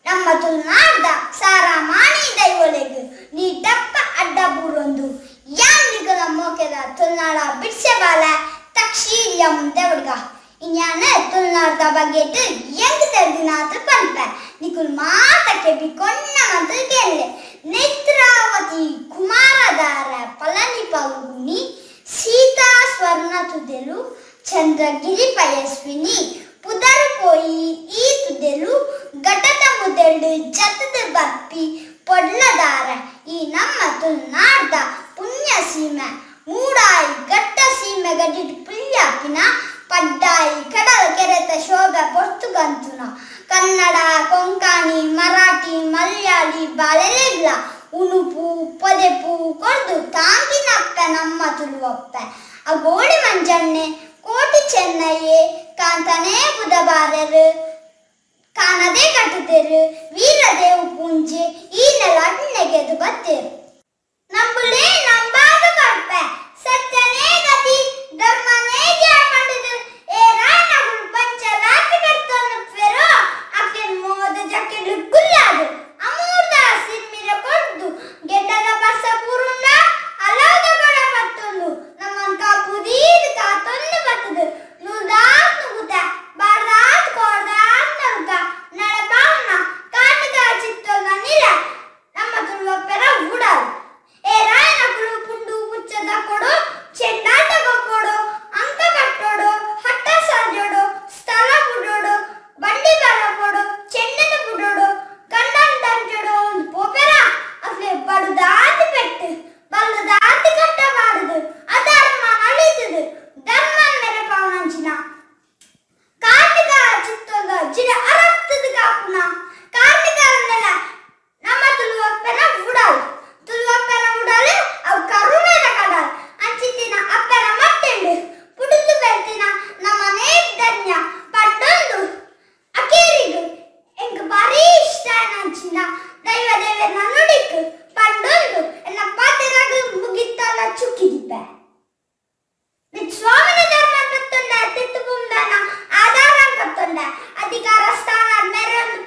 ನಮ್ಮ ತುಳುನಾಡ್ದ ಸಾರಾಮಾಣಿ ದೈವೊಲೆಗ್ ನೀಟಪ್ಪ ಅಡ್ಡ ಬೂರೊಂದು ಯಾನ್ ನಿಕುಲ ಮೋಕೆದ ತುಳುನಾಡ ಬಿಡ್ಸೆ ಬಾಲ ತಕ್ಷೀಲ್ಯಂ ದೇವಡ್ಗ ಇನ್ಯಾನ ತುಳುನಾಡ್ದ ಬಗ್ಗೆಟ್ ಎಂಗ್ ತೆರ್ದಿನಾತ್ ಪನ್ಪೆ ನಿಕುಲ್ ಮಾತಕ್ಕೆ ಬಿಕೊನ್ನ ಮಂತ್ ಕೇಳ್ಲೆ. ನೇತ್ರಾವತಿ ಕುಮಾರಧಾರ ಪಳನಿ ಪಲ್ಗುಣಿ ಸೀತಾ ಸ್ವರ್ಣ ತುದೆಲು ಚಂದ್ರಗಿರಿ ಪಯಸ್ವಿನಿ ಪುದರ್ ಪೋಯಿ ಈ ತುದೆಲು ಘಟದ ಮುದೆಳು ಜತದ ಬರ್ಪಿ ಪೊಡ್ಲದಾರ ಈ ನಮ್ಮ ತುಳುನಾಡ್ದ ಪುಣ್ಯ ಸೀಮೆ ಮೂಡಾಯಿ ಗಟ್ಟ ಸೀಮೆ ಗಡಿಟ್ ಪುಲ್ಯಾಪಿನ ಪಡ್ಡಾಯಿ ಕಡಲ ಕೆರೆತ ಶೋಭೆ ಪೊರ್ತುಗಂತುನ ಕನ್ನಡ ಕೊಂಕಣಿ ಮರಾಠಿ ಮಲಯಾಳಿ ಬಾಳೆಲೆಗ್ಲ ಉಣುಪು ಪೊದೆಪು ಕೊರ್ದು ತಾಂಗಿನಪ್ಪೆ ನಮ್ಮ ತುಳುವಪ್ಪೆ. ಅಗೋಳಿ ಮಂಜಣ್ಣೆ ಕೋಟಿ ಚೆನ್ನಯ್ಯೆ ಕಾಂತನೇ ಬುಧಬಾರರು ಕಾಣದೇ ಕಟ್ಟುತ್ತೇರು ವೀರದೇವು ಪೂಂಜೆ ಈ ನೆಲ ಅಡ್ನೆಗೆದು ಬತ್ತೇರು. ನಂಬುಲೇ ನಂಬಾದ ಕಡ್ಪೆ ಸತ್ಯನೇ ಗತಿ ಧರ್ಮನೇ ಜಯ ಪಂಡಿತು ಏ ರಾಯನಗುಳು ಪಂಚರಾತ್ರಿ ಕಟ್ತೊಂದು ಫೆರೋ ಅಕ್ಕೆನ್ ಮೋದ ಜಕ್ಕೆಡು ಗುಲ್ಲಾದು ಅಮೂರ್ದ ಸಿರ್ಮಿರ ಕೊಡ್ದು ಗೆಡ್ಡದ ಬರ್ಸ ಪೂರುಂಡ ಅಲೌದ ಗಡ ಪತ್ತೊಂದು ನಮ್ಮನ್ ಕಾಪುದೀದು ಕಾತೊಂದು ಬತ್ತದು ನೂದಾತ್ ನುಗುತ ಬಾರ್ದಾತ್ ಕೋರ್ದಾತ್ ನರುಕ ನಡಪಾವನ ಕಾಟಕ ಚಿತ್ತೊಂದ ನಿಲ ನಮ್ಮ ತುಳುವಪ್ಪೆರ ಉಡಾಲು. ಏ ರಾಯನಗುಳು ಪುಂಡು ಪುಚ್ಚದ ಕೊಡು ಚೆಂಡಾಟ ಕೊಡು ಅಂಕ ಕಟ್ಟೋಡು ಹಟ್ಟ ಸಾಜೋಡು ಸ್ಥಳ ಬಿಡೋಡು ಬಂಡಿ ಬರಪೋಡು ಚೆಂಡನ ಬಿಡೋಡು ಕಂಡನ್ ದಂಜೋಡು ಒಂದು ಪೋಪೆರ ಅಕ್ಲೆ ಬಡುದಾತಿ ಪೆಟ್ಟು ಬಲ್ಲದಾತಿ ಕಟ್ಟಬಾರದು ಅಧರ್ಮ ನಡೀತದೆ ಧರ್ಮ ಮೆರಪಾವನಂಚಿನ ಕಾರ್ತಿಕ ಚಿತ್ತೊಂದ ಜಿರ ಅರತ್ತದ ಕಾಪುನ ಕಾರ್ತಿಕ ನೆಲ ನಮ್ಮ ತುಳುವಪ್ಪೆನ ಉಡಾಲು ತುಳುವಪ್ಪೆನ ಉಡಾಲು ಅವು ಕರುಣೆದ ಕಡಲ್ ಅಂಚಿತಿನ ಅಪ್ಪೆನ ಮಟ್ಟೆಂಡು ಪುಡುದು ಬೆಳ್ತಿನ ನಮ್ಮನೇ ಧನ್ಯ ಪಟ್ಟೊಂದು ಅಕೇರಿಗು ಎಂಕ್ ಬಾರಿ ಇಷ್ಟ ನಂಚಿನ ದೈವ ದೇವರ ನುಡಿಕ್ ಪಂಡೊಂದು ಎನ್ನ ಪಾತೆರಾಗ ಮುಗಿತ್ತಲ್ಲ ಚುಕ್ಕಿದಿಪ್ಪೆ. ಸ್ವಾಮಿನ ಧರ್ಮ ಪತ್ತೊಂಡ ತಿತ್ತು ಪುಂಡನ ಆಧಾರ ಪತ್ತೊಂಡ ಅಧಿಕಾರ ಸ್ಥಾನ ಮೇರೊಂದು